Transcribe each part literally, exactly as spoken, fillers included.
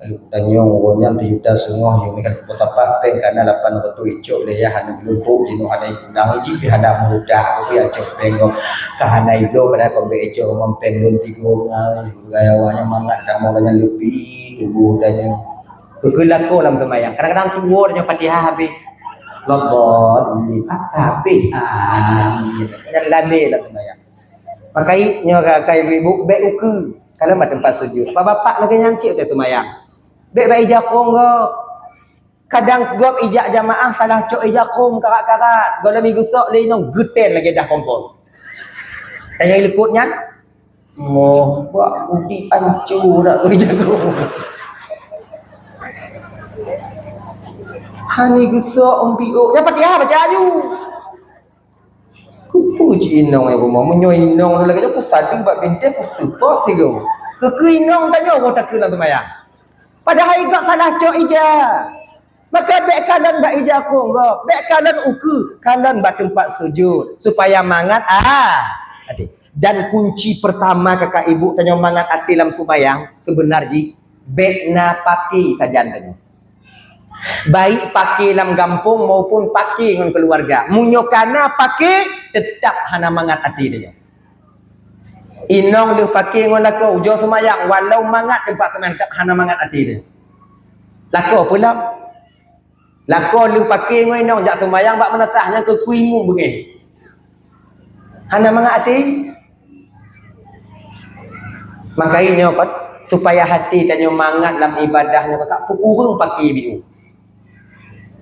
Lalu tanyong uroe nyan sijuta seungoh, yum ikan kupu tapak, péng kana lapan reutôh icok lé yah aneuk lôn, jinoe hana ipudang, jih pih hana meurudah, aku ya cok péng gob. Ka hana idroe, padahai kon bèk icok ngon péng lôn tigo ngai, gaya awaknyan mangat dan mau nyan leupie tuboh tanyoe. Keu-keu lakoe lam seumayang. Kadang-kadang tuwoe tanyoe Fatihah habéh. Lodot, habéh. Amin. Nyan lalé lam seumayang. Maka nyoe ka, ka ibu-ibu, bèk ukeue. Kalau bak teumpat sujud. Bapak-bapak lagèe nyan cit watèe seumayang. Bèk bak ija krueng gob. Kadang gob ijak jamaah salah cok ija krueng karat-karat. Gohlom igeusok lé inong geutén lagèe dah kompor. Tanyong likot nyan. Moh, bak budi ancô dak keu ija krueng. Hani geusok umbiuk. Nyan Fatihah baca aju. Kupeue cit inong nyang rumoh, meunyoe inong lagèe nyoe kusadeue bak binteh kuseupok sigoe. Keu-keu inong tanyoe woe takheun lam seumayang. Padahai gob salah cok ija. Maka bèk kalon bak ija krueng gob, bèk kalon ukeue, kalon bak teumpat sujud supaya mangat, ah, até. Dan kunci pertama kakak ibu tanyoe mangat até lam seumayang, keubeuna jih, bèk na paké sajan tanyoe. Baik paké lam gampông maupun paké ngon keuluwarga. Meunyoe kana paké, teutap hana mangat até tanyoe. Inong lheueh paké ngon lakoe, ujoe seumayang, walau mangat teumpat seumayang, teutap hana mangat até tanyoe. Lakoe peue lom? Lakoe lheueh paké ngon inong jak seumayang bak meunasah, nyan keu kuimu beungéh. Hana mangat até. Maka nyoe kon, supaya até tanyoe mangat lam ibadah nyoe, kakak, peukureueng paké biôh.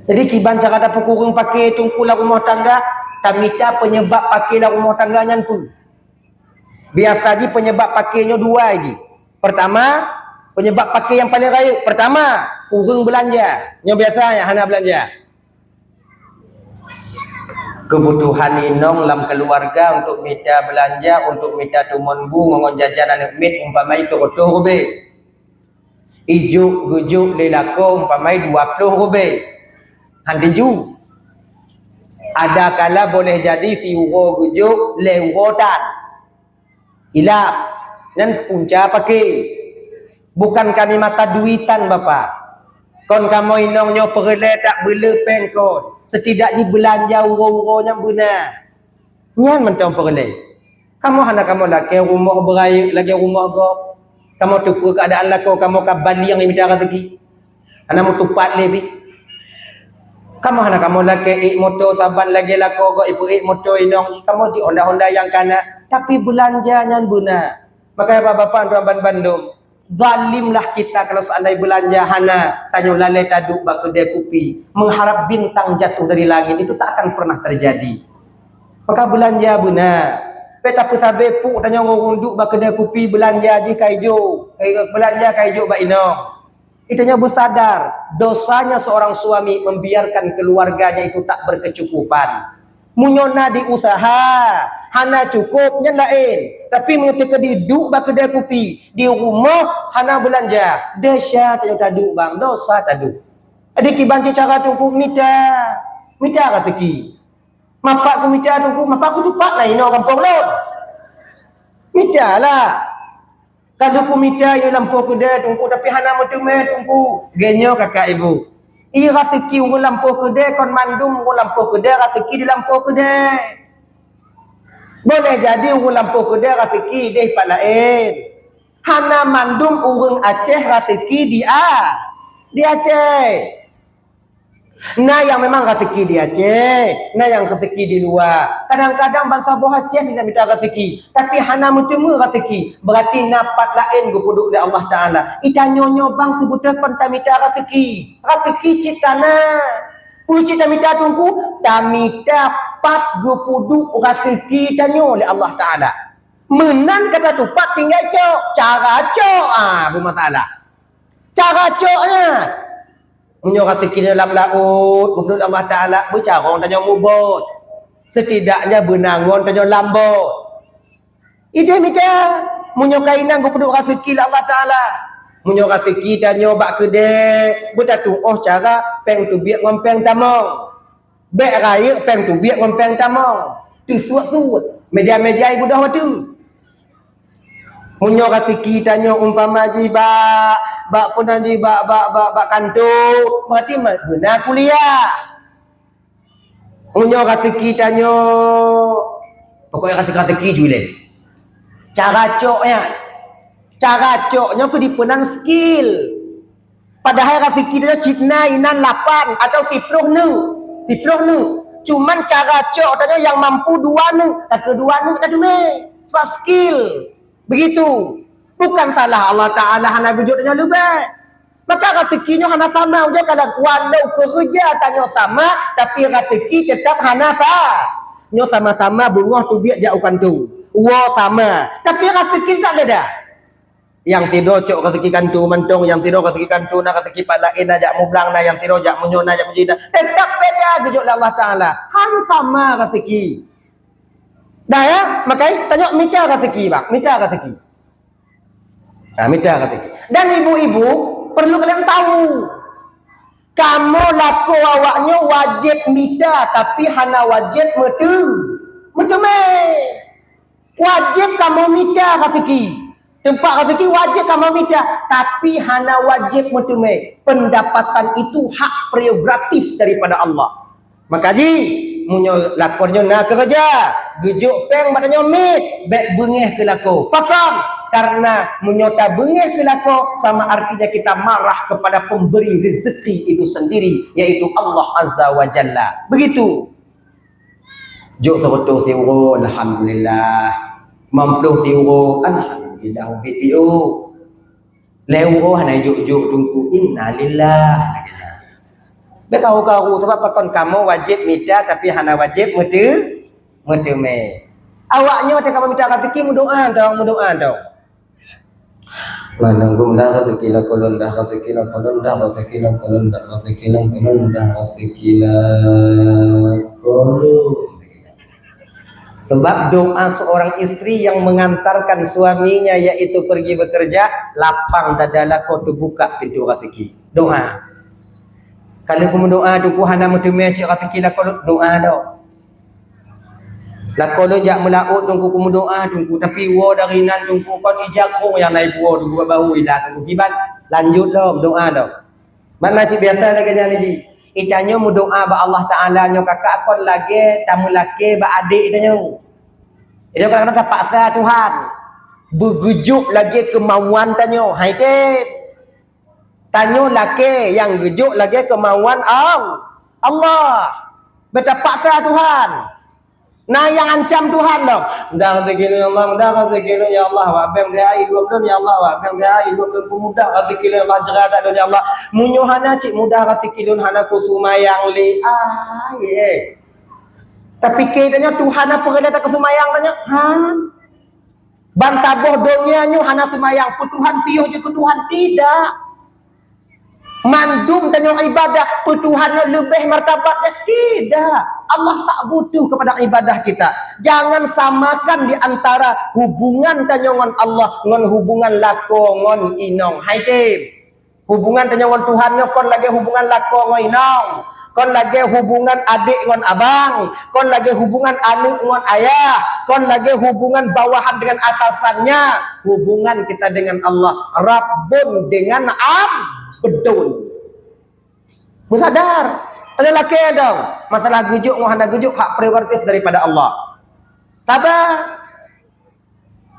Jadi, kiban cara tapeukureueng paké teungku lam rumoh tangga, tamita peunyeubab paké lam rumoh tangga nyan peue? Biasa jih peunyeubab paké nyoe dua jih. Pertama, peunyeubab paké nyang paleng rayeuk. Pertama, kureueng beulanja. Nyoe biasa nyang hana beulanja. Keubutuhan inong lam keuluwarga untuk mita beulanja, untuk mita tumon bu ngon jajan aneuk miet umpama sireutoh rubée. Ijok geujok lé lakoe umpama dua ploh rubée. Han tiju. Ada kala boleh jadi siuroe geujok lhée uroe tan. Ilap, nyan punca paké. Bukan kami mata duitan, Bapak. Kon kamoe inong nyoe peureulée tak beuleu péng kon. Setidak jih beulanja uroe-uroe nyang beuna. Nyan mantong peureulée. Kamoe hana kamoe lakée rumoh beurayeuk lagée rumoh gob. Kamoe teupeue keuadaan lakoe kamoe ka balieng mita raseuki. Hana meutupat lé pih. Kamoe hana kamoe lakée ék moto saban lagée lakoe gob ipeuék moto inong jih. Kamoe jih honda-honda nyang kana, tapi beulanja nyan beuna. Makanya bapak-bapak tuan bandum, zalimlah kita kalau seandai beulanja hana, tanyoe lalée taduek bak keudée kupi, mengharap bintang jatuh dari langit, itu tak akan pernah terjadi. Maka beulanja beuna. Bék tapeusabe puk tanyoe ngon ureuëng duek bak keudée kupi beulanja jih ka ijok, beulanja ka ijok bak inong. Itu nyoe beusadar dosanya seorang suami membiarkan keluarganya itu tak berkecukupan. Meunyoe na diusaha, hana cukup, nyan laén. Tapi meunyoe teuka diduek bak keudée kupi, di rumoh hana beulanja, desya tanyoe taduek bang, dosa taduek. Jadi kiban cit cara teungku mita, mita raseuki. Mapak kumita teungku, mapak kutupat na inoe gampông lôn. Mita lah. Ka lheueh kumita inoe lampôh keudée teungku, tapi hana meuteumé teungku. Lagée nyoe kakak ibu. Ie raseuki ureuëng lampôh keudée kon mandum ureuëng lampôh keudée raseuki di lampôh keudée. Boleh jadi ureuëng lampôh keudée raseuki ideh pat laén. Hana mandum ureuëng Aceh raseuki di a, di Aceh. Na nyang memang raseuki di Aceh, na nyang raseuki di luwa. Kadang-kadang bansaboh Aceh jimita raseuki, tapi hana meuteumé raseuki. Berarti na pat laén geupeuduek lé Allah Taala. Itanyoe nyoe bang seubeutôi kon tamita raseuki. Raseuki cit ka na. Peue cit tamita teungku? Tamita pat geupeuduek raseuki tanyoe lé Allah Taala. Meunan ka tatupat tinggai cok. Cara cok, ah, beumasalah. Cara cok nyan. Meunyoe raseuki nyoe lam laôt, geupeuduek Allah Taala, beucarông tanyoe mubot. Setidaknya beunangon tanyoe lam bot. Ideh mita, meunyoe kainan geupeuduek raseuki lé Allah Taala. Meunyoe raseuki tanyoe bak keudée, beutatuoh cara péng teubiet ngon péng tamong. Bék rayeuk péng teubiet ngon péng tamong. Teusuet-suet, meja-meja ibudoh watée. Meunyoe raseuki tanyoe umpama jih bak bak peue nan jih, bak, bak, bak, bak kantô, berarti ma-, beuna kuliah. Meunyoe raseuki tanyoe, pokoknya raseuki-raseuki ju lé. Cara cok nyan, cara cok nyoe keu dipeunan skill. Padahai raseuki tanyoe cit na inan lapan atau siplôh neuk, siplôh neuk. Cuman cara cok tanyoe nyang mampu dua neuk, takeu dua neuk tateumé. Sebab skill. Begitu. Bukan salah Allah Taala hana geujok tanyoe leubeh. Maka raseuki nyoe hana sama, ujoe kalon walau keureuja tanyoe sama, tapi raseuki teutap hana sa-, nyoe sama-sama beungoh teubiet jak u kantô. Woe sama, tapi raseuki teutap beda. Nyang sidroe cok raseuki kantô mantong, nyang sidroe raseuki kantô na, raseuki pat laén na, jak mublang na, nyang sidroe jak meunyoe na, jak meunyoe na. Teutap beda geujok lé Allah Taala. Han sama raseuki. Dah ya, makai tanyoe mita raseuki, bang, mita raseuki. Nah, mita raseuki. Dan ibu-ibu perlu kalian tahu, kamoe lakoe awaknyoe wajéb mita, tapi hana wajéb meuteu-, meuteumé. Wajéb kamoe mita raseuki. Teumpat raseuki wajéb kamoe mita, tapi hana wajéb meuteumé. Pendapatan itu hak prerogatif daripada Allah. Maka jih, meunyoe lakoe nyoe na keureuja, geujok péng bak tanyoe miet, bék beungéh keu lakoe. Pakon? Karena meunyoe tabeungéh keu lakoe, sama artinya kita marah kepada pemberi rezeki itu sendiri, yaitu Allah Azza wa Jalla. Begitu. Jok seureutôh siuroe, alhamdulillah. Limong plôh siuroe, alhamdulillah, ubit piôh. Lhée uroe hana jok-jok teungku, innalillah. Beukaru-karu, sabab pakon kamoe wajéb mita, tapi hana wajéb meuteu-, meuteumé. Awaknyoe watée kamoe mita raseuki, meudoá dong, meudoá dong. Manunggu mudah raseuki lakoe lôn, dah raseuki lakoe lôn, dah raseuki lakoe lôn, dah raseuki lakoe lôn, dah raseuki lakoe lôn. Sebab doa seorang istri yang mengantarkan suaminya, yaitu pergi bekerja, lapang dada lakoe, teubuka pintu raseuki. Doa. Kalau kamoe doa, Teungku hana meuteumé cit raseuki lakoe, doa doh. Lakoe lôn jak meulaôt, Teungku, kamoe doa, Teungku, tapi woe dari nan, Teungku, kon ija krueng nyang na ipuwoe, Teungku, bak bahu ila, Teungku, kiban lanjut lom doa doh. Makna cit biasa lagée nyan jih. Itanyoe meudoá bak Allah Taala nyoe kakak kon lagée tameulakée bak adék tanyoe. Nyoe kadang-kadang tapaksa Tuhan beugeujok lagée keumauan tanyoe. Hai tém. Tanyoe lakée nyang geujok lagée keumauan Al-, Allah. Bék tapaksa Tuhan. Na nyang ancam Tuhan lom. Mudah rezeki lôn ya Allah, mudah rezeki lôn ya Allah, wak bank C A I dua buleuen ya Allah, wak bank C A I dua buleuen, peumudah rezeki lôn ya Allah, jeurat that lôn ya Allah. Meunyoe hana cit mudah rezeki lôn, hana kuseumayang lé. Ai, eh. Tapike tanyoe Tuhan apa keuneuk takuseumayang tanyoe? Ha? Ban saboh donya nyoe hana seumayang, peu Tuhan piôh jeuet keu Tuhan? Tidak. Mandum tanyoe ibadah, peu Tuhan nyoe leubeh martabatnya? Tidak. Allah tak butuh kepada ibadah kita. Jangan samakan di antara hubungan tanyoe ngon Allah ngon hubungan lakoe ngon inong. Hai tém. Hubungan tanyoe ngon Tuhan nyoe kon lagée hubungan lakoe ngon inong, kon lagée hubungan adék ngon abang, kon lagée hubungan aneuëk ngon ayah, kon lagée hubungan bawahan dengan atasannya. Hubungan kita dengan Allah, Rabbun dengan Abdun. Beusadar, ada lakée dong. Masalah geujok ngon hana geujok hak prerogatif daripada Allah. Sabar.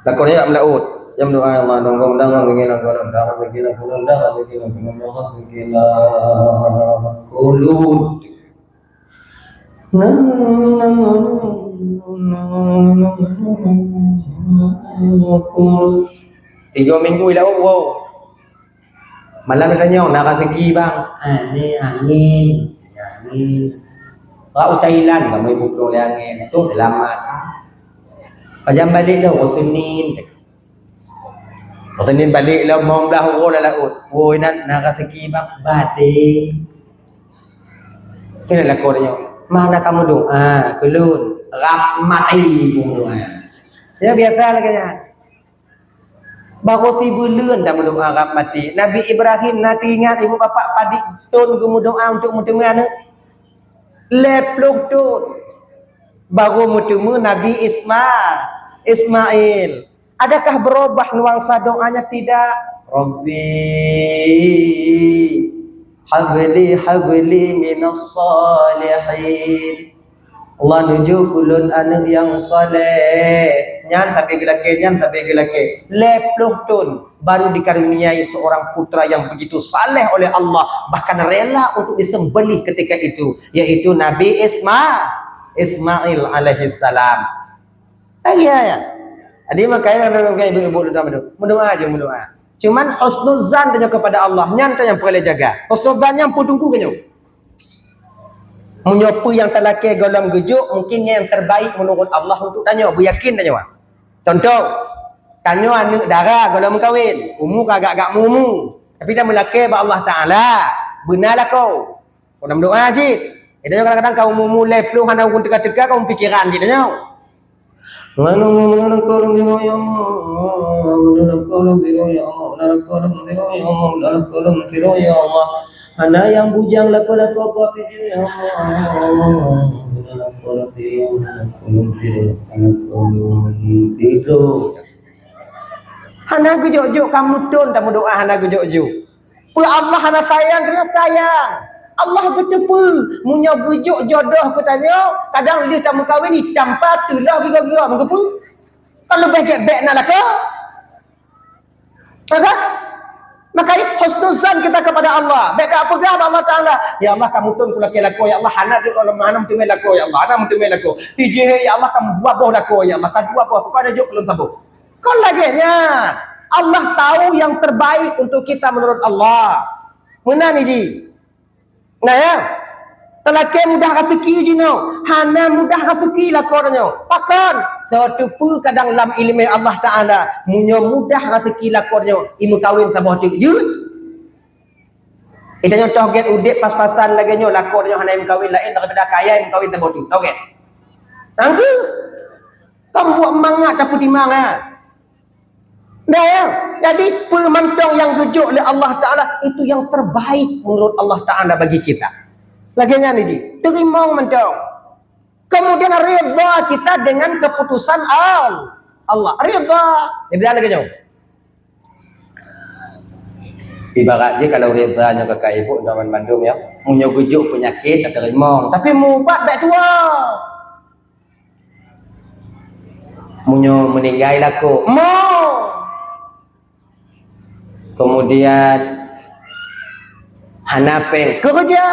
Lakoe nyan jak meulaôt, jak meudoá, "Ya Allah, dong gong dang ngon gigi lakoe lôn, dang gigi lakoe lôn, dang gigi lakoe lôn, dang gigi lakoe lôn." Tiga minggu ilaôt woe. Malam tanyong, "Na raseuki, Bang?" "Hana angén." "Hana angén." "Bak u Thailand kamoe iboh pulo lé angén." "Tuh, seulamat." "Pajan balek lom?" "Uroe Senin." "Uroe Senin balek lom, limong blaih uroe lam laôt." "Woe, na, na raseuki, Bang?" "Badé." Keuneuk lakoe tanyoe, "Ma na kamoe doá keu lôn?" "Rab maté kamoe doá." Ya, biasa lagée nyan. Barô sibuleuen dah meudoá rab maté. Nabi Ibrahim na teuingat ibu bapak padit thon geumeudoá untuk meuteumé aneuëk? Lhée ploh thon. Barô meuteumé Nabi Isma-, Ismail. Adakah berubah nuansa doanya? Tidak. Rabbi habli, habli minas salihin. Allah, neujok keu lôn aneuëk nyang saleh. Nyan sabe geulakée, nyan sabe geulakée. Lhée ploh thon baru dikaruniai seorang putra yang begitu saleh oleh Allah, bahkan rela untuk disembelih ketika itu, yaitu Nabi Isma-, Ismail alaihissalam. Lagi ya. Jadi makanya ibu-ibu, meudoa aja, meudoa. Cuman husnuzan tanyoe kepada Allah, nyan nyang peureulée jaga. Husnuzan nyang peutungku keunyoe. Meunyoe peue nyang talakée gohlom geujok, mungkin nyang terbaik menurut Allah untuk tanyoe, beuyakin tanyoe. Contoh, tanyoe aneuëk dara gohlom meukawen, umu ka agak-agak mumu. Tapi tameulakée bak Allah Taala, beuna lakoe. Kon meudoa cit. Tanyoe kadang-kadang ka umu-umu lhée ploh hana ureuëng teuka-teuka, ka meupikiran cit tanyoe. Nganu meunurunkan zero ya Allah, meunurunkan zero ya Allah, meunurunkan zero ya Allah, meunurunkan zero ya Allah. Hana nyang bujang lakoe-lakoe apa pijak ya Allah. Meunurunkan zero, meunurunkan zero, meunurunkan zero. Hana geujok-jok kamoe thon tameudoa hana geujok-jok. Peue Allah hana sayang? Dia sayang. Allah geuteupeue. Meunyoe geujok jodoh keu tanyoe, kadang lheueh tameukawen itam pat teuloh gigoe-gigoe meugeupeu. Kan leubeh gét bék na lakoe. Ya kan? Makanya husnuzan kita kepada Allah. Bék tapeugah bak Allah Taala, "Ya Allah, kamoe thon kulakée lakoe, ya Allah, hana jok lom, hana meuteumé lakoe, ya Allah, hana meuteumé lakoe. Tijih, ya Allah, kamoe dua boh lakoe, ya Allah, ka dua boh, pokok ada jok lom saboh." Kon lagée nyan. Allah tahu yang terbaik untuk kita menurut Allah. Meunan iji. Nah ya. Talakée mudah raseuki jinoe, hana mudah raseuki lakoe nyoe. Pakon? Soe teupeu kadang lam ileumé Allah Taala, meunyoe mudah raseuki lakoe nyoe, imeukawen saboh teuk jeuet. Ita nyoe toh gét udeb pas-pasan lagée nyoe, lakoe nyoe hana imeukawen laén daripada kaya imeukawen saboh teuk. Toh gét. Nangkeu. Kamoe buet mangat tapeutimang, ya. Dah ya. Jadi peue mantong nyang geujok lé Allah Taala itu yang terbaik menurut Allah Taala bagi kita. Lagée nyan iji, teurimong mantong. Kemudian ridha kita dengan keputusan Al-, Allah. Ridha. Jadi lagée nyoe. Ibarat jih kalau ridha nyoe kakak ibu zaman mandum ya. Meunyoe geujok peunyakét tak teurimong, tapi mubat bék tuwoe. Meunyoe meuninggai lakoe, mo. Kemudian hana péng, keureuja.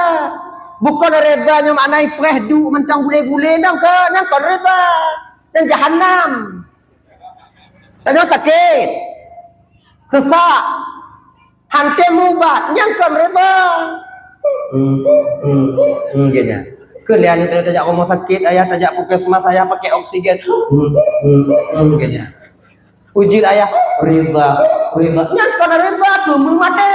Bukon ridha nyoe makna ipreh duek mantong gulé-gulé nyoe kon, nyan kon ridha. Nyan jahanam. Tanyoe sakét, seusak, hana tém mubat, nyan kon ridha. Hmm, hmm, hmm, keu nyan. Keu lheueh nyan tajak rumoh sakét, ayah tajak puskesmas, ayah pakai oksigen. Hmm, hmm, hmm, keu nyan. Ujeut ayah, ridha, ridha. Nyan kon ridha, keu meumaté.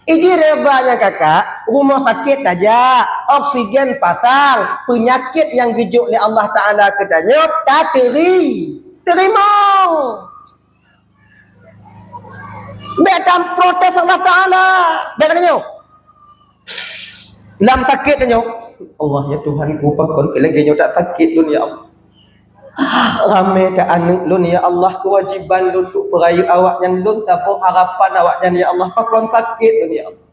Iji ridha nyan kakak, rumoh sakét tajak, oksigen pasang, peunyakét nyang geujok lé Allah Taala keu tanyoe tateuri-, teurimong. Bék taprotes Allah Taala. Bék lagée nyoe. Lam sakét tanyoe, "Allah ya Tuhanku, pakon keu lagée nyoe that sakét lôn ya Allah. Ramé that aneuëk lôn ya Allah, keuwajiban lôn untuk peurayeuk awaknyan, lôn saboh harapan awaknyan ya Allah, pakon sakét lôn ya Allah.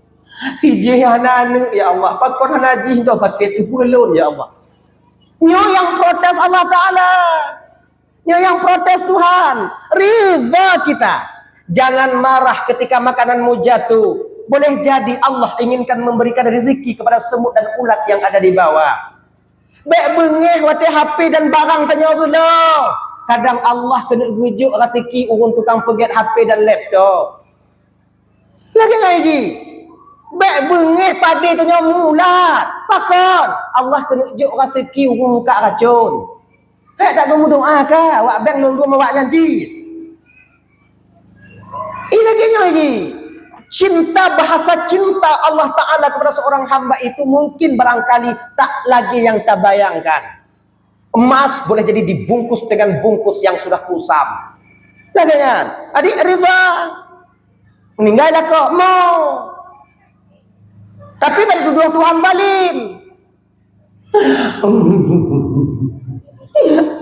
Sijih hana aneuëk ya Allah, pakon hana jih, nyoe sakét keupeue lôn ya Allah." Nyoe nyang protes Allah Taala. Nyoe nyang protes Tuhan, ridha kita. Jangan marah ketika makananmu jatuh. Boleh jadi Allah inginkan memberikan rezeki kepada semut dan ulat yang ada di bawah. Bék beungéh watée H P dan barang tanyoe reuloh. Kadang Allah keuneuk geujok raseuki ureuëng tukang peugét H P dan laptop. Lagée nyan jih, bék beungéh padé tanyoe mulat. Pakon? Allah keuneuk jok raseuki ureuëng mukak racon. Bék tageumeudoá ka awak bank lôn lom awaknyan cit. Ih, lagée nyoe jih. Cinta, bahasa cinta Allah Taala kepada seorang hamba itu mungkin barangkali tak lagi yang tabayangkan. Emas boleh jadi dibungkus dengan bungkus yang sudah kusam. Lagée nyan, adik ridha. Meuninggai lakoe, mo. Tapi bak tudoh Tuhan zalim.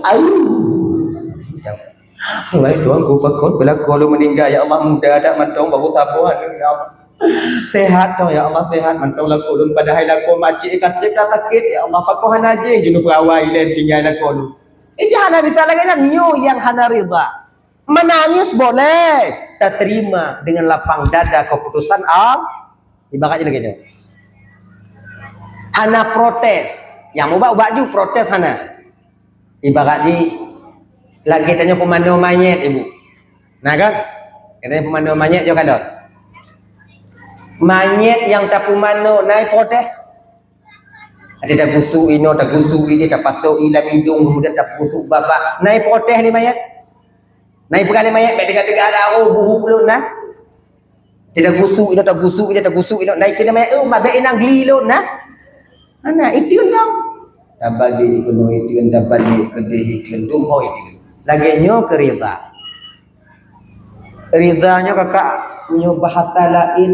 Ayu. Hai Tuhanku, pakon keu lakoe lôn meuninggai, ya Allah, muda that mantong, baru saboh aneuk, ya Allah. Sehat dong, ya Allah, sehat mantong lakoe lôn, padahai lakoe macik ka trép dah sakét, ya Allah, pakon hana jih jinoe peurawai lé tinggai lakoe lôn. Ijak hana bisa lagée nyan, nyoe nyang hana ridha. Menangis boleh, taterima dengan lapang dada keputusan Allah. Ibarat jih lagée nyoe. Hana protes. Nyang meuubat-ubat ju protes hana. Ibarat jih lagée tanyoe peumanoe manyét, Ibu. Nah kan? Tanyoe peumanoe manyét jo kalon. Manyét nyang tapeumanoe na protes. Até tagusok inoe, tagusok ijih, tapasoe i lam idong, kemudian tagusok babah. Na protes lé manyét? Na peugah lé manyét, "Bék teuga-teuga dah, oh, buhu ulôn nah." Até tagusok inoe, tagusok ijih, tagusok inoe. Na keuneuk manyét, "Oh, ma bék inong gli lôn nah." Hana, iteun dong. Tabalik keunoe iteun, tabalik keudeh iteun, tuho iteun. Lagée nyoe keu ridha. Ridha nyoe kakak, nyoe bahasa laén.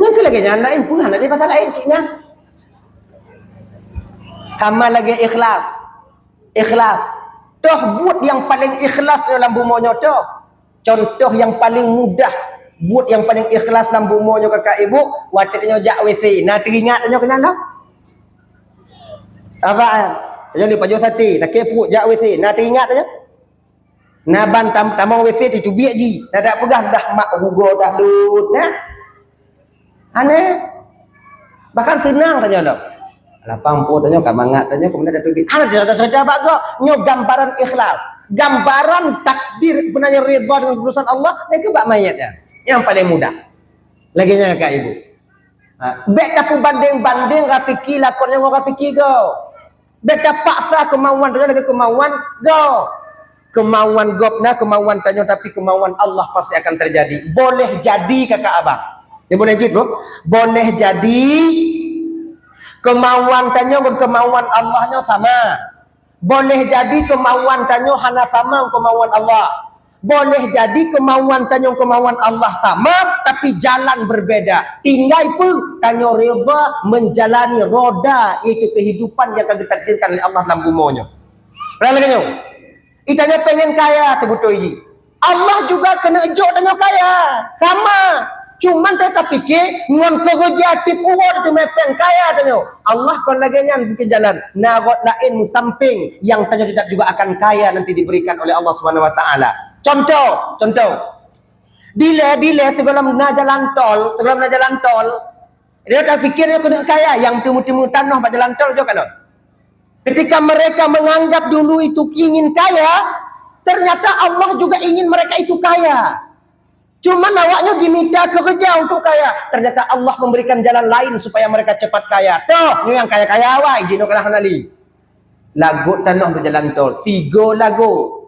Nyang keu lagée nyan laén peue hana jadi bahasa laén cit nyan. Sama lagée ikhlas. Ikhlas. Toh buet nyang paleng ikhlas nyoe lam bumoe nyoe toh. Contoh nyang paleng mudah, buet nyang paleng ikhlas lam bumoe nyoe kakak ibu, watée tanyoe jak W C, na teuingat tanyoe keu nyan lom? Apa? Tanyoe di pajoh sate, sakét pruet jak W C, na teuingat tanyoe? Na ban tam-, tamong W C teubiet jih, na dak peugah dah mak rugoe dah lôn, nah. Aneh. Bahkan seunang tanyoe dok. Lapang pruet tanyoe, ka mangat tanyoe, kemudian dah teubiet. Hana cerita-cerita bak gob. Nyoe gambaran ikhlas. Gambaran takdir, beuna ridha dengan keputusan Allah, nyang keu bak manyét nyan. Nyang paleng mudah. Lagée nyan kakak ibu. Ha, bék tapeubandeng-bandeng raseuki lakoe nyoe ngon raseuki gob. Bék tapaksa keumauan tanyoe lagée keumauan gob. Keumauan gob na keumauan tanyoe, tapi keumauan Allah pasti akan terjadi. Boleh jadi kakak abang. Ya, boleh jeuet, Bro. Boleh jadi keumauan tanyoe ngon keumauan Allah nyoe sama. Boleh jadi keumauan tanyoe hana sama ngon keumauan Allah. Boleh jadi keumauan tanyoe ngon keumauan Allah sama, tapi jalan berbeda. Tinggai peue? Tanyoe ridha menjalani roda, iaitu kehidupan yang ka geutakdirkan oleh Allah lam bumoe nyoe. Paham lagée nyoe? Itanyoe pengen kaya seubeutôi jih. Allah juga keuneuk jok tanyoe kaya. Sama. Cuman tanyoe tapike ngon keureuja tiep uroe teumé péng kaya tanyoe. Allah kon lagée nyan bukon jalan. Na rot laén meusampéng nyang tanyoe tetap juga akan kaya nanti diberikan oleh Allah Subhanahu Wa Taala. Contoh, contoh. Dilée, dilée sigohlom na jalan tol, sigohlom na jalan tol. Dia tapike dia keuneuk kaya, nyang teumeu-teumeu tanoh bak jalan tol jok kalon. Ketika mereka menganggap dulu itu ingin kaya, ternyata Allah juga ingin mereka itu kaya. Cuman awaknyoe jimita keureuja untuk kaya, ternyata Allah memberikan jalan lain supaya mereka cepat kaya. Toh, nyoe nyang kaya-kaya awai, jinoe kalah hana lé. Lagot tanoh bak jalan tol, sigo lagot.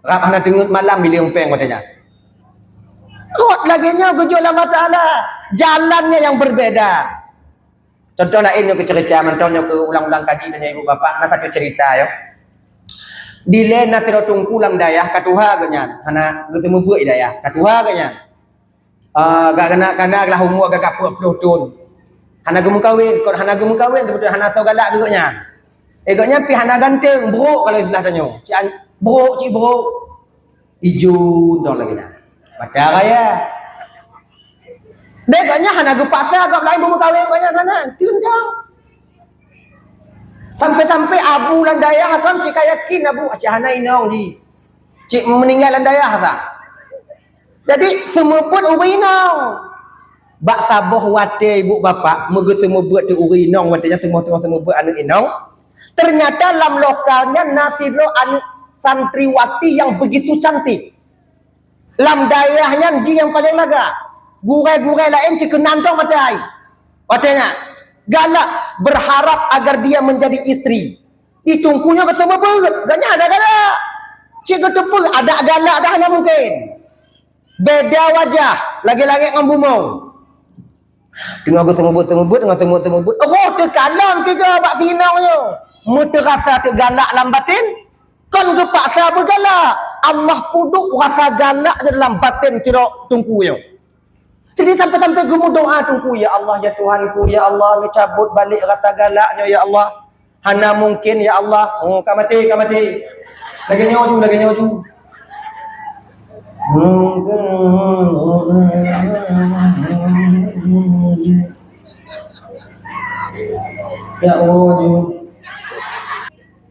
Rab hana teungeut malam, biléng péng watée nyan. Rot lagée nyoe geujok lé Allah Taala, jalannya yang berbeda. Contoh laén nyoe keu cerita, mantong nyoe keu ulang-ulang kaji tanyoe ibu bapak, na satu cerita yo. Dilée na sidroe teungku lam dayah ka tuha geuh nyan, hana geuteumeubeuet i dayah, ka tuha geuh nyan. Ah, gak keunan, keunan lah umur gak peuet ploh thon. Hana geumeukawen, kon hana geumeukawen, seubeutôi hana soe galak keu geuh nyan. Eh, geuh nyan pih hana ganteng, brok kalau istilah tanyoe. Cik an-, brok, cik brok. Ijo dong lagée nyan. Mata raya. Deh, geuh nyan hana geupaksa gob laén beumeukawen geuh nyan, hana. Teuntang. Sampai-sampai abu lam dayah kan cit ka yakin abu, cit hana inong jih. Cit meuninggai lam dayah sa. Jadi, seumeubeuet ureueng inong. Bak saboh watée ibu bapak, meugeuseumeubeut teu ureueng inong, watée nyan teungoh-teungoh seumeubeut aneuk inong. Ternyata lam lokal nyan na sidroe aneuk santriwati nyang begitu cantik. Lam dayah nyan jih nyang paleng lagak. Gurée-gurée laén cit keunan dong mata ai. Watée nyan, galak berharap agar dia menjadi istri. Di teungku nyoe geuseumeubeut, geuh nyan ada galak. Cit geuteupeue, ada galak dah hana mungken. Beda wajah, lagée langét ngon bumoe. Teungoh geuseumeubeut-seumeubeut, teungoh seumeubeut-seumeubeut. Roh teukalon sigoe bak si inong nyoe. Meuteurasa teuk galak lam baten, kon geupaksa beugalak. Allah peuduek rasa galak di dalam baten sidroe teungku nyoe. Jadi sampai-sampai geumeudoa teungku, "Ya Allah, ya Tuhanku, ya Allah, neucabot balek rasa galak nyoe, ya Allah." Hana mungken, ya Allah. Oh, ka maté, ka maté. Lagèe nyoe ju, lagèe nyoe ju. Ya Allah ju.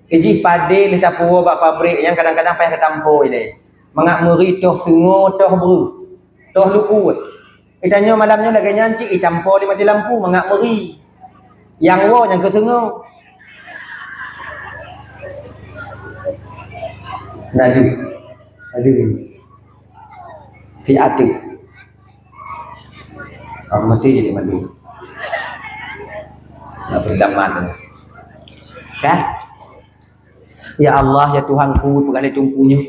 Ijih padé lé tapuwoe bak pabrék nyang kadang-kadang payah geutampo ilèe. Mangat meuri toh seungoh, toh breuh, toh lukue. Geutanyoe malam nyoe lagèe nyan cit itampo lé maté lampu mangat meuri. Nyang woe nyang keu seungoh. Nadu. Nadu. Si ateuk. Ah, mati jadi madu. Nak pergi tamat. Kan? Ya Allah, ya Tuhanku, peugah lé Teungku nyoe.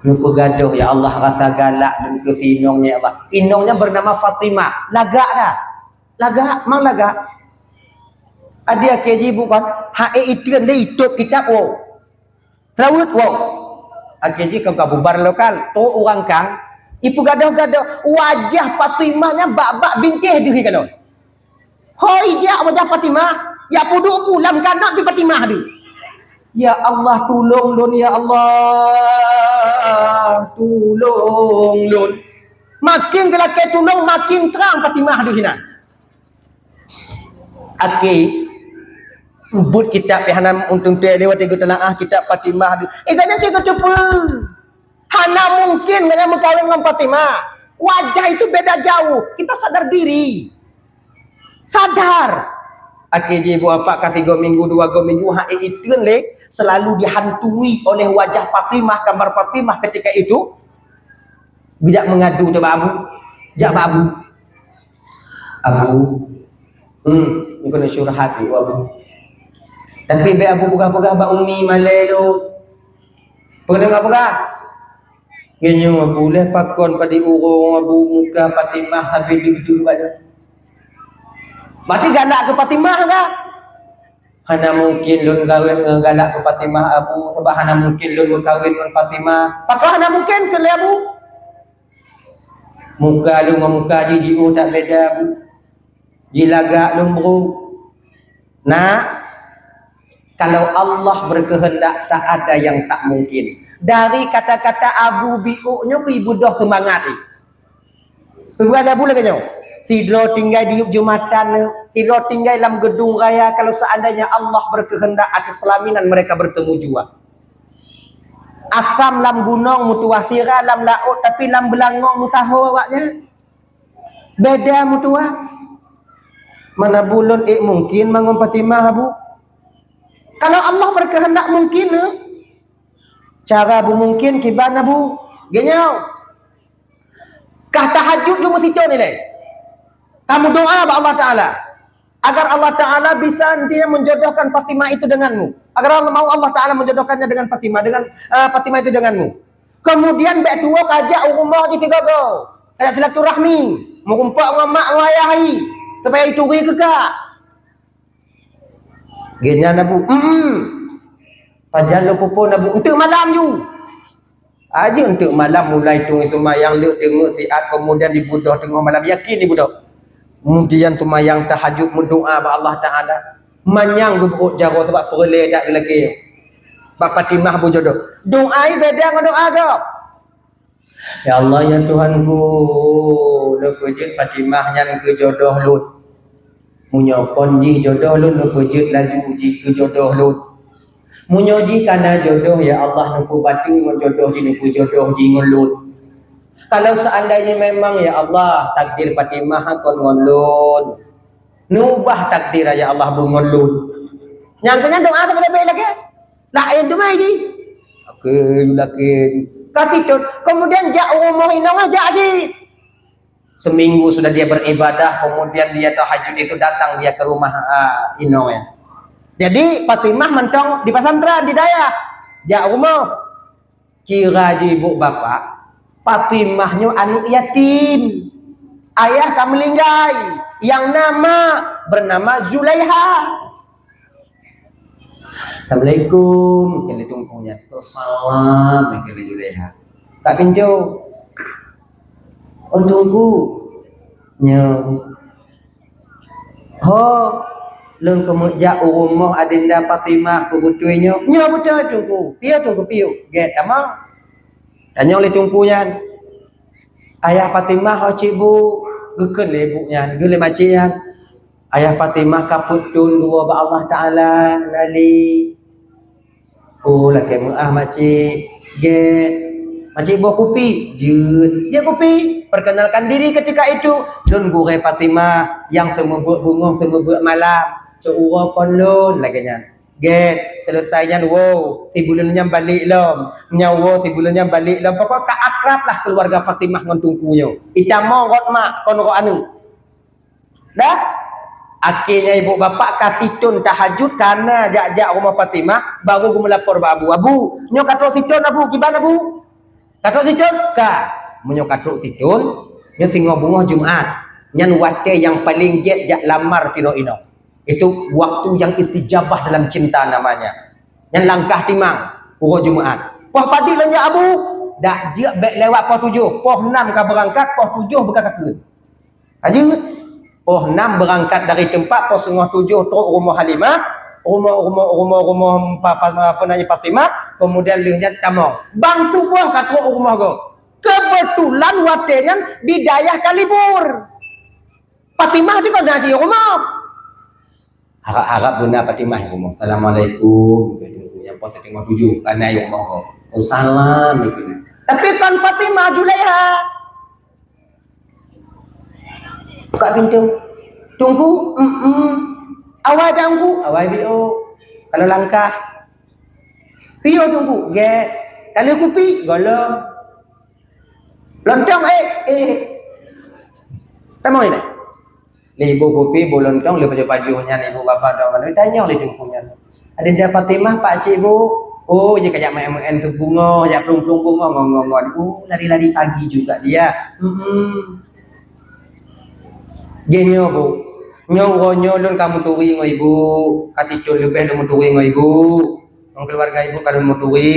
Neupeugadôh, ya Allah, rasa galak lôn keu si inong nyan, ya Allah. Inong nyan bernama Fatimah. Lagak dah. Lagak, mang lagak. Adak akhé jih bukan, hai iteun deh itôp kitab, wow. Seulaweuet, wow. Akhé jih ka bubar lokal, trôk ureueng kang, ipeugadôh-gadôh, wajah Fatimah nyan bak-bak bingkéh deuh ikalon. Hôi jak wajah Fatimah, ya peuduek pu lam kanot di Fatimah deuh. Ya Allah, tulông lôn, ya Allah, tulông lôn. Makin geulakèe tulông, makin trang Fatimah deuh inan. Akhé, beuet kitab pih hana untông teuh lewat geuteulaah kitab Fatimah deuh. Eh, gobnyan cit geuteupeue. Hana mungkin gobnyan meukawen ngon Fatimah. Wajah itu beda jauh. Kita sadar diri. Sadar. Akhé jih buet apa ka tiga minggu, dua go minggu, hai iteun lé selalu dihantui oleh wajah Fatimah, gambar Fatimah ketika itu. Geujak meungadu teuh bak Abu. Jak bak Abu. Abu. Hmm, nyoe keuneuk curhat di Abu. Tapi bèk Abu peugah-peugah bak Umi malèe lôn. Peue keuneuk Abu peugah? Geunyoe Abu, lheuh pakon padum ureueng Abu muka Fatimah habéh deuh-deuh bak nyoe. Berarti galak keu Fatimah kah? Hana mungkin lôn kawén ngon galak keu Fatimah, Abu, sabab hana mungkin lôn meukawen ngon Fatimah. Pakon hana mungkin keu lé Abu? Muka lôn ngon muka jih jiôh that beda, Abu. Jilagak lôn brôk. Nak, kalau Allah berkehendak, tak ada yang tak mungkin. Dari kata-kata Abu Biuk nyoe keu ibeudôh seumangat jih. Peue buet Abu lagèe nyoe? Sidroe tinggai di Jumatan, sidroe tinggai lam geudong raya, kalau seandainya Allah berkehendak atas pelaminan mereka bertemu jua. Asam lam gunong meutuwah, sira lam laôt, tapi lam beulangong meusaho awaknyan. Beda meutuwah. Mana bulôn ék mungkin mangon Fatimah, Abu? Kalau Allah berkehendak mungkin, eh? Cara beumungkin kiban, Abu? Geunyoe. Kah tahajud ju meusitoe nilai. Kamu doa bak Allah Taala agar Allah Taala bisa nantinya menjodohkan Fatimah itu denganmu. Agar Allah mau Allah Taala menjodohkannya dengan Fatimah, dengan, eh, Fatimah itu denganmu. Kemudian bèk tuwoe kajak u rumoh jih sigoe-goe. Kajak silaturahmi, meurumpok ngon mak ngon ayah jih, supaya ituri keu kak. Geunyan Abu, "Hmm, pajan lôn peuphon Abu, eunteuk malam ju." Aja eunteuk malam mulai tueng seumayang leuek teungeut siat, kemudian dibeudôh teungoh malam, yakin dibeudôh. Kemudian seumayang tahajud meudoa bak Allah Taala. Manyang geubeuôt jaroe sabab peureulèe dak geulakèe. Bak Fatimah beujodoh. Doa beda ngon doa gob. Ya Allah, ya Tuhanku, neupeujeuet Fatimah nyan keu jodoh lôn. Meunyoe kon jih jodoh lôn, neupeujeuet laju jih keu jodoh lôn. Meunyoe jih kana jodoh, ya Allah, neupeubateue ngon jodoh jih, neupeujodoh jih ngon lôn. Kalau seandainya memang, ya Allah, takdir Fatimah kon ngon lôn, neuubah takdir, ya Allah, beungon lôn. Nyang keu nyan doa sabe-sabe lagèe. Laén teuma jih. Lakèe, lakèe. Ka sitot. Kemudian jak u rumoh inong, jak cit. Seminggu sudah dia beribadah, kemudian dia tahajud itu datang dia ke rumah, ah, inong nyan. Jadi Fatimah mantong di pesantren di dayah. Jak u rumoh. Kira jih ibu bapak, Fatimah nyoe aneuk yatim. Ayah ka meuninggai, nyang na mak bernama Zulaiha. "Assalamualaikum," kheun lé teungku nyan. "Waalaikumsalam," kheun lé Zulaiha. Ka pintoe. "Oh, teungku." "Nyo." "Ho." Lôn keumeujak u rumoh Adinda Fatimah, peubeutôi nyoe? Nyoe beutôi, Teungku. Piye, Teungku, piye? Gét tamong. Tanyong lé Teungku nyan, "Ayah Fatimah ho cit, Bu?" Geukheun lé ibu nyan, geukheun lé makcik nyan, "Ayah Fatimah ka peuet thon geuwoe bak Allah Taala, na lé." "Oh, lakée meu'ah, makcik." "Gét." "Makcik boh kupi?" "Jeuet." "Jeuet kupi? Perkenalkan diri ketika itu." "Lôn gurée Fatimah nyang seumeubeuet beungoh, seumeubeuet malam. Cok uroe kon lôn," lagée nyan. "Gét." Selesai nyan, woe, sibuleuen nyan balek lom. Nyan woe, sibuleuen nyan balek lom. Pokok ka akrab lah keluarga Fatimah ngon Teungku nyoe. Itamong rot mak, kon rot aneuëk. Dah? Akhé nyan ibu bapak ka sithon tahajud kana jak-jak rumoh Fatimah, baru geumeulapor bak Abu. "Abu, nyoe ka trok sithon, Abu, kiban, Abu?" "Ka trok sithon?" "Ka." "Meunyoe ka trok sithon, nyoe singoh beungoh Jumat. Nyan watée nyang paleng gét jak lamar sidroe inong. Itu waktu yang istijabah dalam cinta namanya. Nyan langkah timang, uroe Jumat." "Poh padit lôn jak, Abu?" "Dak jeuet, bék lewat poh tujoh. Poh nam ka beurangkat, poh tujoh beuka ka kheun." Ka jeuet. Poh nam beurangkat dari teumpat, poh singoh tujoh trok rumoh Halimah, rumoh, rumoh, rumoh, rumoh pa-, pa-, apa namanya, Fatimah, kemudian lheueh nyan tamong. Bang suboh ka trok rumoh gob. Keubeutulan watée nyan di dayah ka libur. Fatimah di kondisi rumoh. Harab-harab beuna Fatimah i rumoh. "Assalamualaikum." Nyang poh teungoh tujoh, kana i rumoh gob. "Waalaikumsalam." Tapi kon Fatimah, Julaiha. Buka pintoe. "Teungku?" "Mm-mm." "Awai dak, Teungku?" "Awai biôh." "Kalau langkah?" "Piôh, Teungku?" "Gét." "Kalau kupi?" "Gohlom." "Lontong?" "Eh, eh." Tamong inai. Lé ibu kupi, bu lontong, lé pajoh-pajoh nyan ibu bapak dong. Lalu tanyong lé Teungku nyan, "Adinda Fatimah, pakcik, Bu?" "Oh, jih ka jak meu'én-meu'én teuk beungoh, jak plueng-plueng beungoh ngon, ngon, ngon." "Oh, lari-lari pagi juga dia." "Mm-mm." "Jih nyoe, Bu, nyoe uroe nyoe lôn ka meuturi ngon ibu, ka sithon leubeh lôn meuturi ngon ibu. Ngon keuluwarga ibu ka lôn meuturi,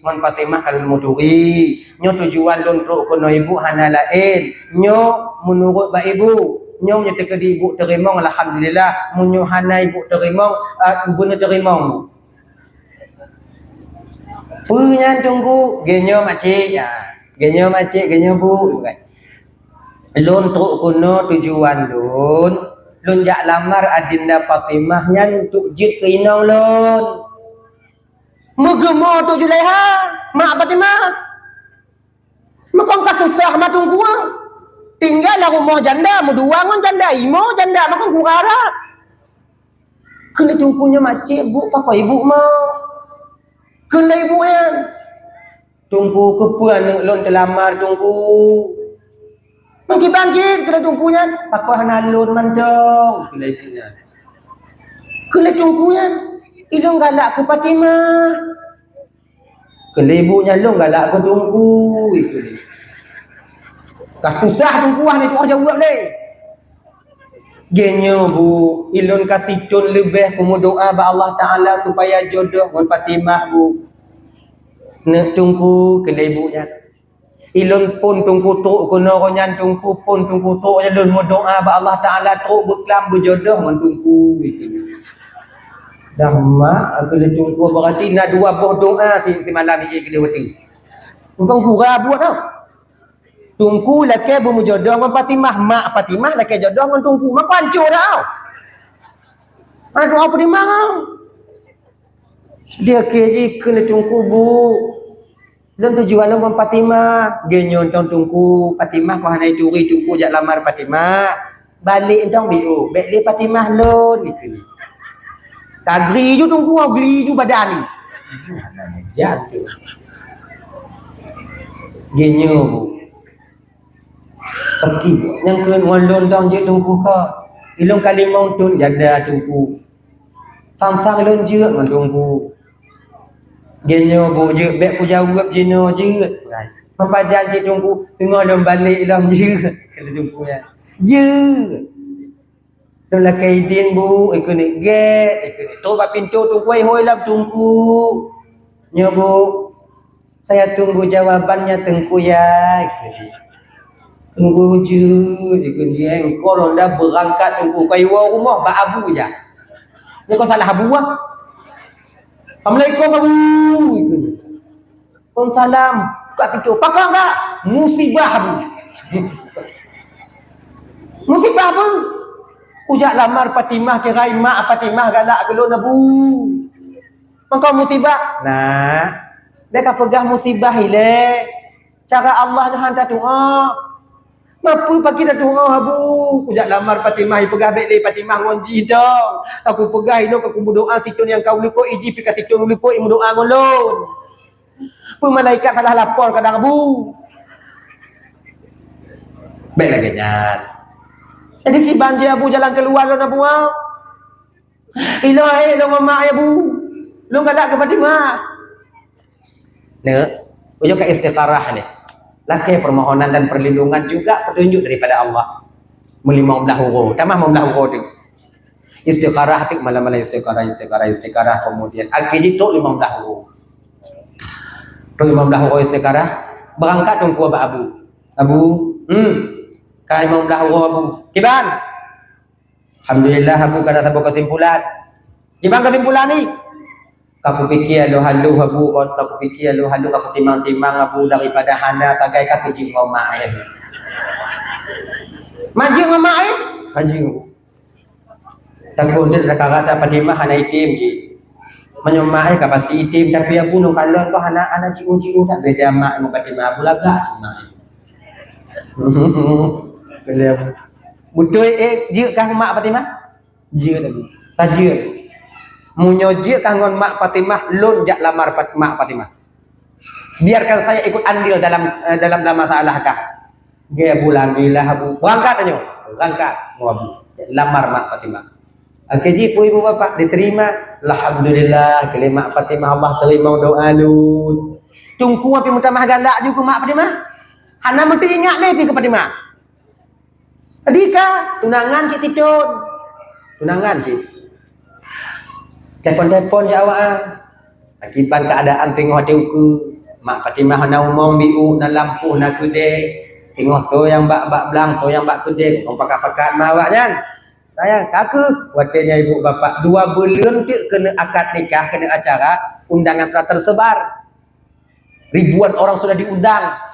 ngon Fatimah ka lôn meuturi. Nyoe tujuan lôn trok keunoe ibu hana laén. Nyoe meunurot bak ibu. Nyoe meunyoe teukeudi ibu teurimong, alhamdulillah. Meunyoe hana ibu teurimong, a, beuneuh teurimong, Bu." "Peue nyan, Teungku?" "Geuh nyoe, makcik, ya. Geuh nyoe, makcik, geuh nyoe, Bu." "Lôn trok keunoe tujuan lôn, lôn jak lamar Adinda Fatimah nyan untuk jeuet keu inong lôn." "Meugeumo Teungku Julaiha, mak Fatimah? Makon ka susah ma Teungku. Tinggai lam rumoh janda, meudua ngon janda, imo janda, makon gura that." Kheun lé Teungku nyoe, "Makcik, Bu, pakon ibu mo?" Kheun lé ibu nyan, "Teungku, keupeue aneuëk lôn teulamar, Teungku?" "Meukiban cit," kheun lé Teungku nyan, "pakon hana lôn mantong?" Kheun lé ibu nyan. Kheun lé Teungku nyan, "Ilôn galak keu Fatimah." Kheun lé ibu nyan, "Lôn galak keu Teungku," kheun lé. Ka susah Teungku, hana jaweueb lé. "Geuh nyoe, Bu, ilôn ka sithon leubeh kumeudoá bak Allah Taala supaya jodoh ngon Fatimah, Bu." "Neuk Teungku," kheun lé ibu nyan. "Ilôn phon Teungku trok keunoe nyan, Teungku phon Teungku trok nyan, lôn meudoá bak Allah Taala trok beuklam beujodoh ngon Teungku." Dah mak, kheun lé Teungku, berarti na dua boh doá si-, simalam ijak keu lewati. Bukan gura buet tau. Teungku lakée beumeujodoh ngon Fatimah, mak Fatimah lakée jodoh ngon Teungku. Maka hancô dah. Mana doá Fatimah? Dia keu jih kheun lé Teungku, "Bu, lôn tujuan lôn ngon Fatimah." "Geuh nyoe tong Teungku, Fatimah kon hana ituri Teungku jak lamar Fatimah. Balek tong biôh, bék lé Fatimah lôn," kheun. Tagri ju Teungku, gli ju badan. Jan tu. "Geuh nyoe, Bu." Paki nyang keu ngon lôn dong jeuet Teungku ka. Ilôn ka limong thon janda Teungku. Sang-sang lôn jeuet ngon Teungku. Jinoe Bu jeuet, bék kujaweueb jinoe jeuet. Meupajan cit Teungku, teungoh lôn balek lom jeuet. Kata Teungku nyan. Jeuet. Lôn lakée idin Bu, ikeu ni gét, ikeu ni. Trok bak pintoe Teungku, hôi lom Teungku. Nyoe Bu. Saya tunggu jawabannya Teungku ya. Teungku jeuet, ikeu ni, engkau lôn dah beurangkat Teungku. Keu iwoe rumoh bak Abu jak. Nyoe kon salah Abu ah. Assalamualaikum Abu. Kon salam. Buka pintu. Pakon kak? Musibah Abu. Musibah apa? Kujak lamar Fatimah, kira mak Fatimah galak keu lôn Abu. Maka musibah. Nah, bèk kapeugah musibah ilèe. Cara Allah nyoe han tatu'oh. Mapeue pakri tatu'oh Abu? Kujak lamar Fatimah, ipeugah bèk lé Fatimah ngon jih dong. Aku peugah inoe ka kumeudoa sithôn nyang ka u likot, ijih pih ka sithôn u likot imeudoa ngon lôn. Peue malaikat salah lapor kadang Abu. Bèk lagèe nyan. Jadi kiban jih Abu jalan keuluwa lôn Abu ah. Ilôn, eh, lôn ngon mak ayah Bu. Lôn galak keu Fatimah. Neu, ujoe ka istikharah ni. Lakèe permohonan dan perlindungan juga petunjuk daripada Allah. Meulimong blah uroe. Tamah limong blah uroe tu. Istikharah tu malam-malam istikharah, istikharah, istikharah. Kemudian akhé jih trôk limong blah uroe. Trôk limong blah uroe istikharah. Beurangkat Teungku bak Abu. Abu, hmm, ka limong blah uroe Abu. Kiban? Alhamdulillah, Abu ka na saboh keusimpulan. Kiban keusimpulan ni? Ka kupiké lôn haleue, Abu, ka kupiké lôn haleue, ka kutimang-timang, Abu, daripada hana sagai ka kujeuet ngon mak ayah. Mak jeuet ngon mak ayah? Ka jeuet. Takot jeuet rata-rata Fatimah hana item jih. Meunyoe mak ayah ka pasti item, tapi Abu nyoe kalon kok hana, hana jiôh-jiôh, tak beda mak ngon Fatimah, Abu lagak cit mak ayah. Beutôi, eh, jeuet kah mak Fatimah? Jeuet, Abu. Ka jeuet. Meunyoe jeuet kah ngon mak Fatimah, lôn jak lamar Fat-, mak Fatimah. Biarkan saya ikut andil dalam, eh, dalam, dalam masalah kah. Geuh Abu, alhamdulillah, Abu. Beurangkat tanyoe. Beurangkat ngon Abu. Lamar mak Fatimah. Akhé jih peue ibu bapak diterima. Alhamdulillah, keu lé mak Fatimah Allah teurimong doa lôn. Teungku pih meutamah galak ju keu mak Fatimah. Hana meuteuingat lé pih keu Fatimah. Tadi ka tunangan cit sithôn. Tunangan cit. Telepon-telepon jak awak ah. Akibat keadaan singoh até ukeue. Mak Fatimah na umong biôh, na lampôh, na keudè. Singoh soe nyang bak, bak blang, soe nyang bak keudè. Kong pakat-pakat ma awaknyan. Sayang, ka keuh watèe nyan ibu bapak dua buleuen teuk keuneuk akad nikah, keuneuk acara, undangan sudah tersebar. Ribuan orang sudah diundang.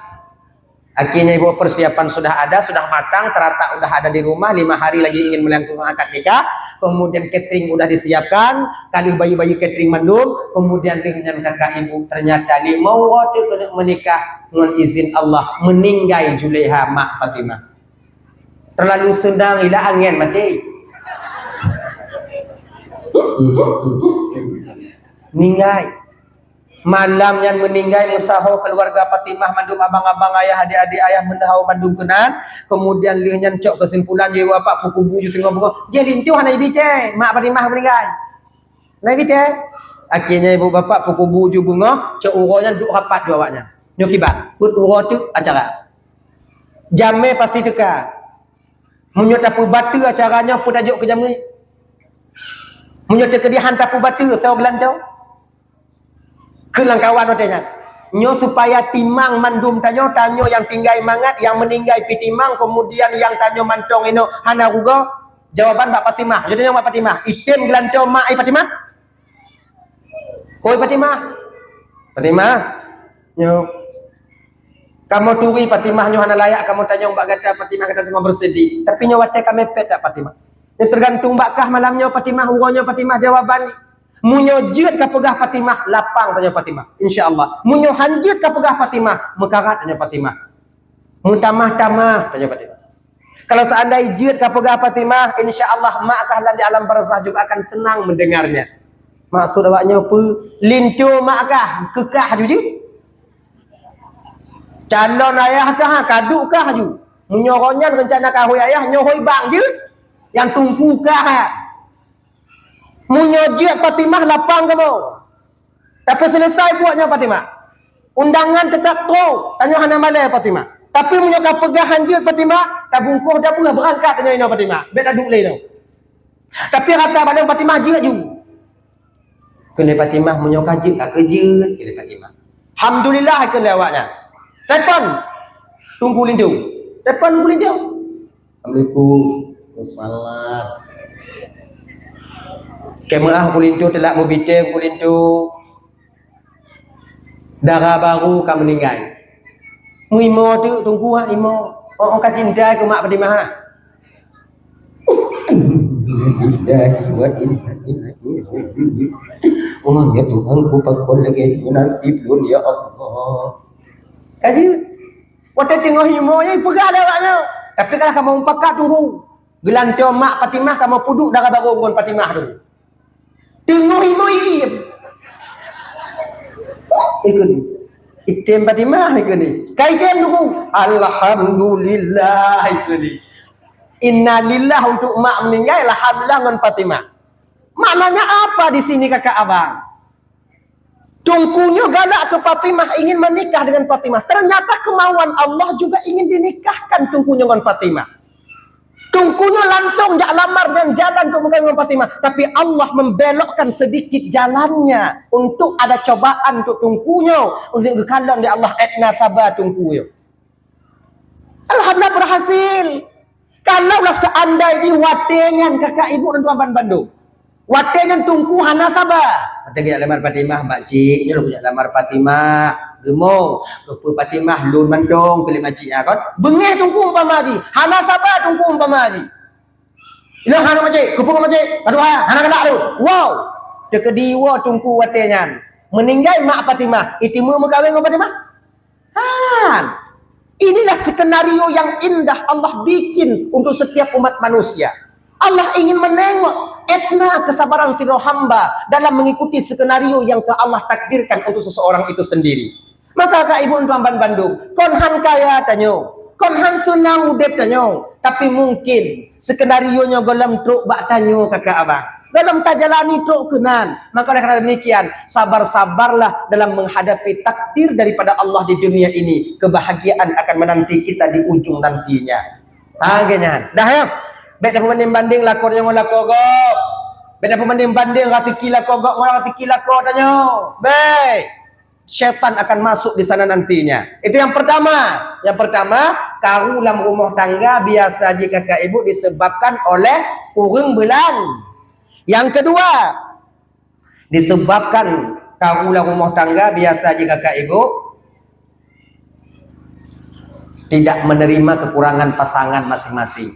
Akhirnya ibu persiapan sudah ada, sudah matang, teratak udah ada di rumah, lima hari lagi ingin melangsungkan akad nikah, kemudian catering udah disiapkan, ka lheueh bayeue-bayeue catering mandum, kemudian lheueh nyan kakak ibu ternyata limong uroe teuk keuneuk meunikah ngon izin Allah meninggai Julaiha mak Fatimah. Terlalu seunang ila angén maté. Ninggai. Malam nyan meuninggai meusaho keluarga Fatimah mandum abang-abang ayah, adik-adik ayah meusaho mandum keunan. Kemudian lheueh nyan cok keusimpulan jih bapak peukubu ju teungoh beungoh. Jih linto hana ibi teh, mak Fatimah meuninggai. Hana ibi teh. Akhirnya ibu bapak peukubu ju beungoh, cok uroe nyan duek rapat ju awaknyan. Nyoe kiban, peuet uroe teuk acara. Jamé pasti teuka. Meunyoe tapeubateue acara nyoe, peue tajok keu jamé? Meunyoe teukeudi han tapeubateue, soe geulantoe? Keu lam kawan watèe nyan. Nyoe supaya timang mandum tanyoe, tanyoe nyang tinggai mangat, nyang meuninggai pih timang, kemudian nyang tanyoe mantong inoe hana rugoe, jawaban bak Fatimah. Jadi nyang bak Fatimah, item geulantoe mak ai Fatimah? Oi Fatimah. Fatimah. Nyoe. Kamoe turi Fatimah nyoe hana layak kamoe tanyong bak gata Fatimah, gata teungoh bersedih. Tapi nyoe watèe ka mepet that Fatimah. Nyoe tergantung bak kah malam nyoe Fatimah, uroe nyoe Fatimah jawaban. Meunyoe jeuet ka peugah Fatimah, lapang tanyoe Fatimah. Insya Allah. Meunyoe han jeuet ka peugah Fatimah, meukarat tanyoe Fatimah. Meutamah-tamah tanyoe Fatimah. Kalau seandai jeuet ka peugah Fatimah, insya Allah mak kah lam di alam barzah juga akan tenang mendengarnya. Maksud awak nyoe peue? Linto mak kah, keu kah ju jih? Calon ayah kah, kaduk kah ju? Meunyoe nyan rencana ka hôi ayah, nyoe hôi bang jeuet. Nyang teungku kah. Meunyoe jeuet Fatimah lapang kamoe. Tapi selesai buet nyoe Fatimah. Undangan tetap trôk, tanyoe hana malèe Fatimah. Tapi meunyoe ka peugah han jeuet Fatimah, tabungkôh dabeuh beurangkat tanyoe inoe Fatimah. Bèk taduek lé inoe. Tapi rasa bak lôn Fatimah jeuet ju. Kheun lé Fatimah, meunyoe ka jeuet, ka keuh jeuet, kheun lé Fatimah. Alhamdulillah, kheun lé awaknyan. Telepon. Teungku Lintô. Telepon Teungku Lintô. Assalamualaikum. Wassalam. Keu meu'ah Teungku Linto teulak meubiteng Teungku Linto. Dara barô ka meuninggai. Meu'ah imoe teuk Teungku, ha, imoe. Oh, oh, ka cinta keu mak Fatimah, ha. Innalillahi wa inna ilaihi raji'un. Allah, ya Tuhanku, pakon lagèe nyoe nasib lôn, ya Allah. Ka jeuet. Watèe teungoh imoe nyan, peugah lé awak nyoe. Tapi kalau kamoe mupakat Teungku. Geulantoe mak Fatimah, kamoe peuduek dara barô ngon Fatimah Teungku. Teungoh imoe iem. Ikut ni. Item Fatimah ikut ni. Ka item Teungku. Alhamdulillah ikut ni. Innalillah untuk mak meninggai, alhamdulillah ngon Fatimah. Maknanya apa di sini kakak abang? Teungku nyoe galak keu Fatimah, ingin menikah dengan Fatimah. Ternyata kemauan Allah juga ingin dinikahkan Teungku nyoe ngon Fatimah. Teungku nyoe langsung jak lamar dan jalan untuk meukawin ngon Fatimah. Tapi Allah membelokkan sedikit jalannya untuk ada cobaan untuk Teungku nyoe, untuk geukalon lé Allah, èt na saba Teungku nyoe. Alhamdulillah berhasil. Kalaulah seandai jih watèe nyan kakak ibu dan tuan-tuan bandum, watèe nyan Teungku hana saba. Watèe geujak lamar Fatimah, makcik, nyoe lôn geujak lamar Fatimah. Geumo, keupeue Fatimah lôn mantong keu lé makcik nyan kon. Beungèh Teungku umpama jih, hana saba Teungku umpama jih. Ilôn hana makcik, keupeue makcik, aduh ha, hana galak lôn. Wow. Teukeudi woe Teungku watèe nyan. Meuninggai mak Fatimah, iteumé meukawén ngon Fatimah? Han. Inilah skenario yang indah Allah bikin untuk setiap umat manusia. Allah ingin menengok èt na kesabaran sidroe hamba dalam mengikuti skenario yang telah Allah takdirkan untuk seseorang itu sendiri. Maka kak ibu tuan ban bandum, kon han kaya tanyoe, kon han seunang udép tanyoe, tapi mungkin skenario nyoe gohlom trok bak tanyoe kakak abang. Gohlom tajalani trok keunan. Maka oleh karena demikian, sabar-sabarlah dalam menghadapi takdir daripada Allah di dunia ini. Kebahagiaan akan menanti kita di ujung nantinya. Ha, geuh nyan. Dah ya? Bèk tapeubanding-banding lakoe tanyoe ngon lakoe gob. Bèk tapeubanding-banding raseuki lakoe gob ngon raseuki lakoe tanyoe. Bèk. Syaitan akan masuk di sana nantinya. Itu yang pertama. Yang pertama, karu lam rumah tangga biasa jih kakak ibu disebabkan oleh ureueng beulang. Yang kedua, disebabkan karu lam rumah tangga biasa jih kakak ibu tidak menerima kekurangan pasangan masing-masing.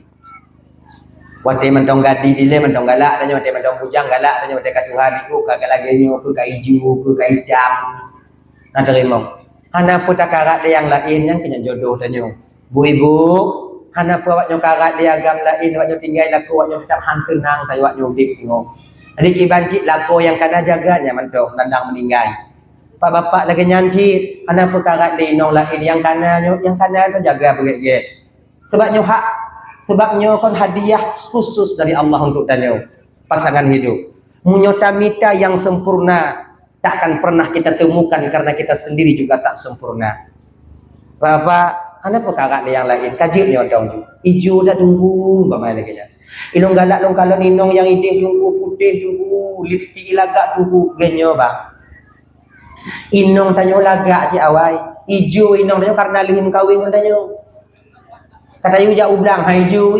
Watèe mantong gadih dilèe mantong galak tanyoe, watèe mantong bujang galak tanyoe, watèe ka tuha biôh ka lagèe nyoe, keu ka ijo, keu ka itam. Na teurimong. Hana peue takarat lé nyang laén, nyan keuh nyan jodoh tanyoe. Bu ibu, hana peue awak nyoe karat lé agam laén, awak nyoe tinggai lakoe, awak nyoe teutap han seunang tanyoe awak nyoe udép singoh. Jadi kiban cit lakoe nyang kana jaga nyan mantong tandang meuninggai. Pak bapak lagèe nyan cit, hana peue karat lé inong laén nyang kana nyoe, nyang kana nyoe jaga beugèt-gèt. Sebab nyoe hak, sebab nyoe kon hadiah khusus dari Allah untuk tanyoe, pasangan hidup. Meunyoe tamita nyang sempurna, tak akan pernah kita temukan karena kita sendiri juga tak sempurna. Bapak, hana peue karat lé nyang laén, ka jeuet nyoe dong ju. Ijo dak Teungku, umpama lagèe nyan. Ilôn galak lôn kalon inong nyang idéh Teungku, putéh Teungku, lipstik lagak Teungku, geuh nyoe bang. Inong tanyoe lagak cit awai. Ijo inong tanyoe karena lheuh meukawen ngon tanyoe. Ka tayue jak u blang, hai ijo.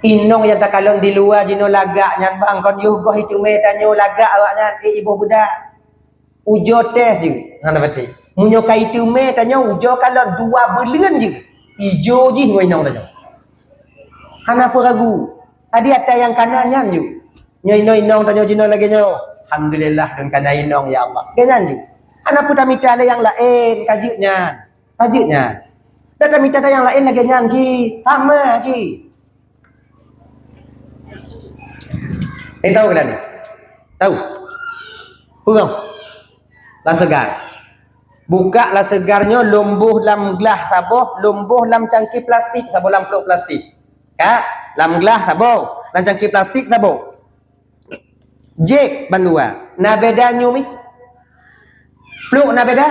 Inong nyang takalon di luwa jinoe lagak nyan bang, kon yoh goh iteumé tanyoe lagak awaknyan, eh, iboh beudak. Ujoe tès jeuet, hana patéh. Meunyoe ka iteumé tanyoe ujoe kalon dua buleuen jeuet, ijo jih ngon inong tanyoe. Hana peue ragu. Adi ata nyang kana nyan jeuet. Nyoe inong-inong tanyoe jinoe lagèe nyoe. Alhamdulillah, lôn kana inong, ya Allah. Lagèe nyan jeuet. Hana peue tamita lé nyang laén, ka jeuet nyan. Ka jeuet nyan. Dan tamita nyang laén lagèe nyan jih. Sama jih. Eh, tahu keunan ni? Tahu? Peue? Lam seugar. Buka lam seugar nyoe, lôn boh lam glah saboh, lôn boh lam cangkih plastik saboh, lam plôk plastik. Ka? Lam glah saboh, lam cangkih plastik saboh. Jép bandua. Na beda nyum ih? Plôk na beda?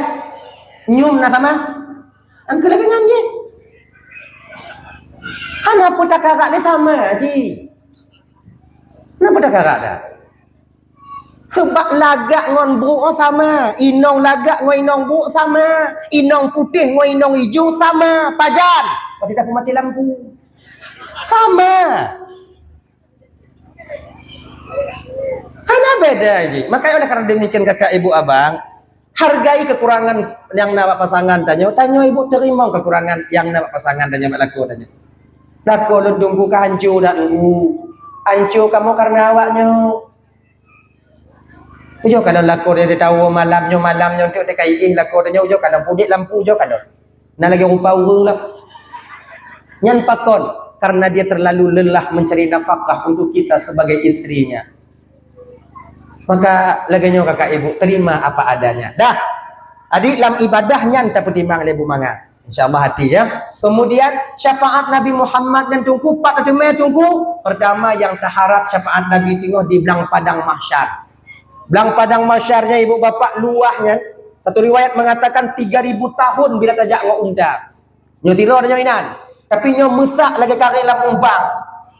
Nyum na sama? Angka lagèe nyan jih. Hana peue takarak lé sama jih. Hana peue takarak dah. Sebab lagak ngon brôk sama, inong lagak ngon inong brôk sama, inong putéh ngon inong ijo sama, pajan. Pada dah peumaté lampu. Sama. Hana beda ji. Maka oleh karena demikian kakak ibu abang, hargai kekurangan nyang na bak pasangan tanyoe, tanyoe ibu teurimong kekurangan nyang na bak pasangan tanyoe bak lakoe tanyoe. Lakoe lôn teungku ka hanco dak teungku. Hanco kamoe karena awak nyoe. Ujoe kalon lakoe tanyoe di tawoe malam nyoe, malam nyoe untuk teuka iéh lakoe tanyoe, ujoe kalon peuduek lampu, ujoe kalon. Na lagée rupa ureuëng lah. Nyan pakon? Karena dia terlalu lelah mencari nafkah untuk kita sebagai istrinya. Maka lagée nyoe kakak ibu, terima apa adanya. Dah. Jadi lam ibadah nyan tapeutimang lé bu mangat. Insya Allah hati ya. Kemudian syafaat Nabi Muhammad nyan teungku, pat teumé teungku. Pertama yang taharap syafaat Nabi singoh di blang padang mahsyar. Blang padang mahsyar nyan ibu bapak luah nyan. Satu riwayat mengatakan tiga ribu tahun bila tajak ngon unta. Nyoe tiro tanyoe inan. Tapi nyoe meusak lagée kareng lam umbang.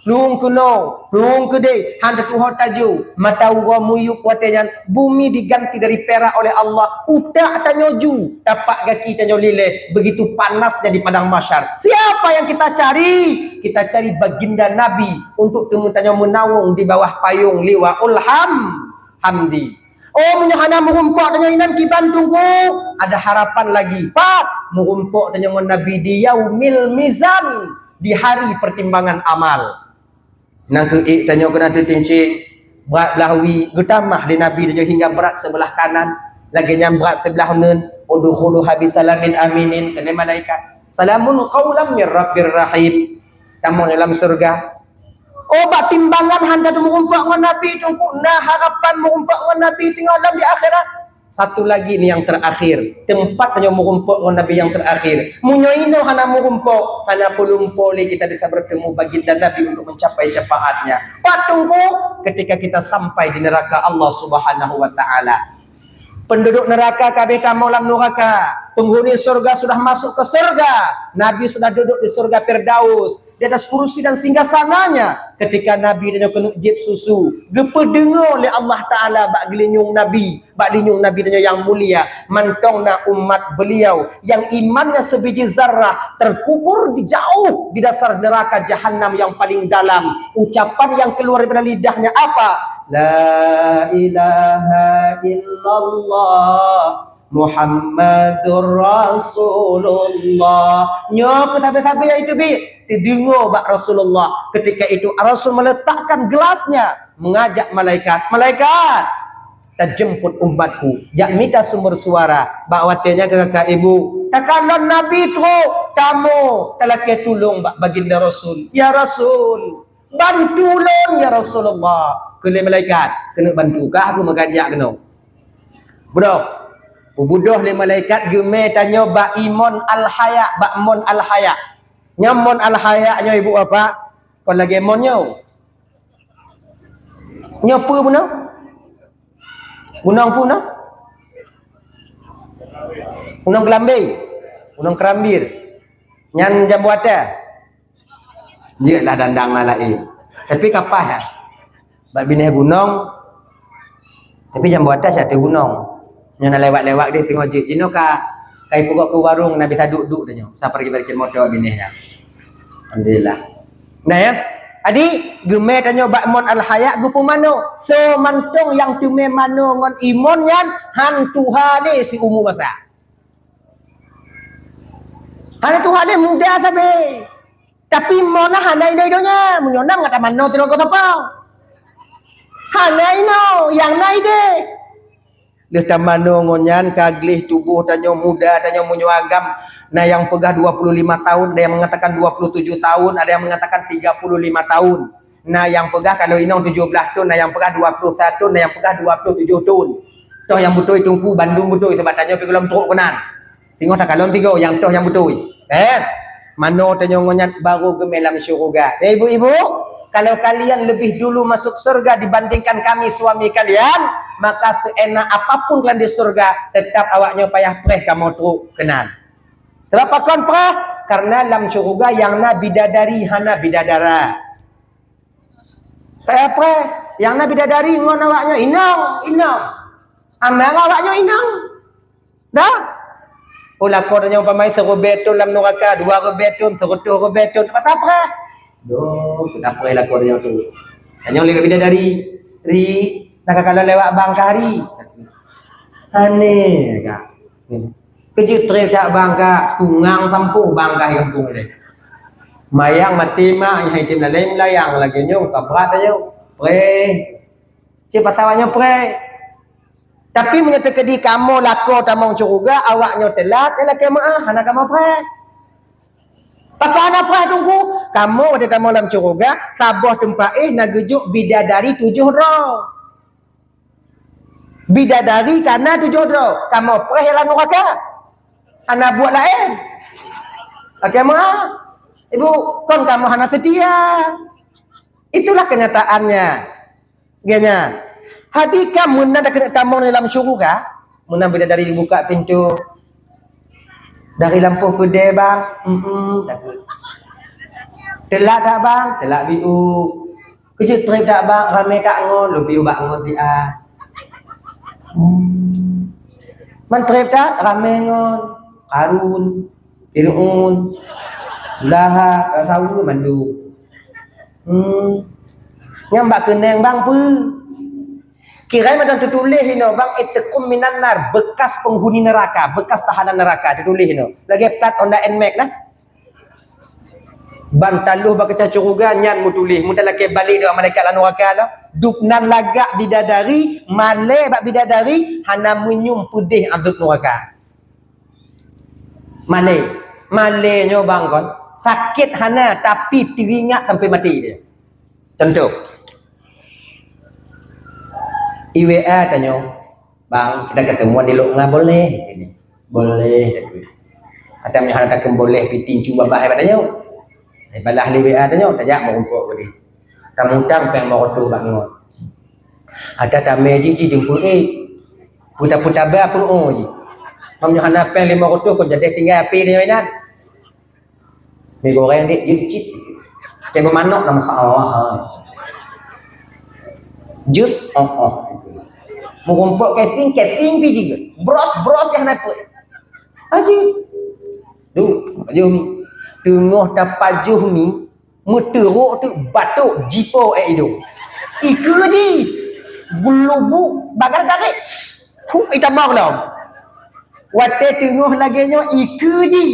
Plueng keunoe, plueng keudeh, han tatuho taju. Mata uroe muyup watée nyan, bumi diganti dari perak oleh Allah. Utak tanyoe ju, tapak gaki tanyoe lileh. Begitu panasnya di padang mahsyar. Siapa yang kita cari? Kita cari baginda Nabi untuk teuma tanyoe meunawong di bawah payong liwaul ham-, hamdi. Oh, meunyoe hana meurumpok tanyoe inan kiban teungku, ada harapan lagi. Pat, meurumpok tanyoe ngon Nabi di yaumil mizan, di hari pertimbangan amal. Nang keuék tanyoe keunan teutincéng, brat blah wie geutamah lé Nabi tanyoe hingga brat seubeulah kanan, lagée nyan brat seubeulah uneuen, udkhuluha bisalamin aminin, kheun lé malaikat. Salamun qaulam mir rabbir rahim. Tamong dalam syeuruga. Oh, bak timbangan han tateumeurumpok ngon Nabi teungku, na harapan meurumpok ngon Nabi singoh lom di akhirat. Satu lagi ni yang terakhir, tempat tanyoe meurumpok ngon Nabi yang terakhir. Meunyoe inoe hana meurumpok, hana peulumpo lé kita bisa bertemu baginda Nabi untuk mencapai syafaatnya. Pat teungku, ketika kita sampai di neraka Allah Subhanahu wa Taala. Penduduk neraka ka habéh tamong lam neraka. Penghuni surga sudah masuk ke surga. Nabi sudah duduk di surga Firdaus, di atas kursi dan singgasananya. Ketika Nabi tanyoe keuneuk jieb susu, geupeudeungoe lé Allah Taala bak geulinyueng Nabi, bak linyueng Nabi tanyoe nyang mulia, mantong na umat beliau yang imannya sebiji zarah terkubur di jauh di dasar neraka jahanam yang paling dalam. Ucapan yang keluar daripada lidahnya apa? La ilaha illallah Muhammadur Rasulullah. Nyoe keu sabe-sabe nyang teubiet, teudeungoe bak Rasulullah. Ketika itu Rasul meletakkan gelasnya, mengajak malaikat, "Malaikat, tajemput umatku, jak mita sumber suara." Bak watée nyan kakak ibu, takalon Nabi trok, tamu, talakée tulông bak baginda Rasul. "Ya Rasul, bantu lôn ya Rasulullah." Kheun lé malaikat, "Keuneuk bantu kah aku meukajiak keunoe?" Budok. Peubudoh lé malaikat geumé tanyoe bak imon al-haya, bak mon al-haya. Nyang mon al-haya nyoe ibu bapak, kon lagée mon nyoe. Nyoe peue bunoe? Gunong peue bunoe? Gunong Keulambé, Gunong Keurambir. Nyan jambu ata. Jeuet lah dandang na laén. Tapi kapah ya. Bak binéh gunong. Tapi jambu ata siat gunong. Nyoe na lewat-lewat deh singoh jeuet. Jinoe ka kai peugot keu warong na bisa duek-duek tanyoe. Sa pergi-pergi moto bak binéh nyan. Alhamdulillah. Nah ya. Adi, geumé tanyoe bak mon al-haya geupeumano. So mantong nyang teumé mano ngon imon nyan han tuha lé siumu masa. Hana tuha lé muda sabe. Tapi mon na hana inoe donya, meunyoe na ngat mano sidroe sapo. Hana inoe, nyang na ideh. Lheueh tamano ngon nyan ka gleh tuboh tanyoe muda tanyoe meunyoe agam. Na nyang peugah dua puluh lima tahun, ada yang mengatakan dua puluh tujuh tahun, ada yang mengatakan tiga puluh lima tahun. Na nyang peugah kalau inong tujoh blaih thon, na nyang peugah dua puluh satu, na nyang peugah dua puluh tujoh thon. Toh nyang beutôi teungku bandum beutôi sabab tanyoe pih gohlom trok keunan. Singoh takalon sigoe nyang toh nyang beutôi. Eh, mano tanyoe ngon nyan baru geumé lam syeuruga. Ya ibu-ibu, kalau kalian lebih dulu masuk surga dibandingkan kami suami kalian, maka seuenak apapun kalian di surga, tetap awak nyoe payah preh kamoe trok keunan. Sebab pakon preh? Karena lam syeuruga nyang na bidadari hana bidadara. Payah preh, nyang na bidadari ngon awak nyoe inong, inong. Amang awak nyoe inong. Dah? Oh, lakoe tanyoe umpama siribèe thon lam nuraka, dua ribèe thon, sireutoh ribèe thon, masa preh. Duh, kita preh lakoe tanyoe tu. Tanyoe lé bidadari, "Ri, Nah, ka kalon lewat bang kah hari. Aneh, Kak. Keujeuet trép that bang kah, tungang sampôh bang kah di gampông nyoe. Mayang maté mak, nyang item lalai meulayang lagèe nyoe, ka brat tanyoe. Preh. Cit pasai awak nyoe preh. Tapi meunyoe teukeudi kamoe lakoe tamong syeuruga, awak nyoe teulat, nyan lakèe meu'ah, hana kamoe preh. Pakon hana preh, Teungku? Kamoe watèe tamong lam syeuruga, saboh teumpat éh na geujok bidadari tujoh droe. Bidadari ka na tujoh droe, kamoe preh lam nuraka. Hana buet laén. Lakèe meu'ah. Ibu, kon kamoe hana seutia. Itulah kenyataannya. Geuh nyan. Hadi ka meunan takeuneuk tamong lam syeuruga, meunan bidadari jibuka pintoe. Dari lampôh keudè, bang. Mm-mm, takeuet. Teulat that, bang? Teulat biôh. Keujeuet trép that, bang? Ramé that ngon, lôn piôh bak ngon siat. Hmm. Man trép that? Ramé ngon Karun, Fir'aun, Lahab, Saul mandum. Hmm. Nyang bak keunong bang peue? Kirém mantong teutuléh inoe bang, itqum minan nar, bekas penghuni neraka, bekas tahanan neraka, teutuléh inoe. Lagèe plat Honda Nmax lah. Ban taloh bak keuca syeuruga nyan meutuléh, meutalakèe balek deungon malaikat lam nuraka lah. Dubnan lagak bidadari, malèe bak bidadari, hana meunyium peudeh azab nuraka. Malèe. Malèe nyoe bang kon, sakét hana, tapi teuingat sampai maté dia. Contoh, i W A tanyoe, "Bang, kita ketemuan di Lok Nga boleh?" "Boleh," takheun. Atau meunyoe hana takheun boleh, pih tincu babah bak tanyoe. Balah lé W A tanyoe, tajak meurumpok keudeh. Tamutang pèng lima reutôh bak ngon. Ada tamè jih, jih jeumpeuet éh. Puta-puta ba peuru'oe jih. Meunyoe hana pèng lima reutôh, kon jadi tinggai api tanyoe inan. Mi goreng dek, jeuet cit. Cek manok na masalah, ha. Jus, oh, oh. Meurumpok casing, casing pih jih. Bros, bros jih hana peuet. Aji. Duh, pajoh mi. Teungoh tapajoh mi, meuteurok teuk batok jipo ék idong. Ikeue jih. Geulubuk, bagai tarék. Hu, itamong lom. Watèe teungoh lagèe nyoe, ikeue jih.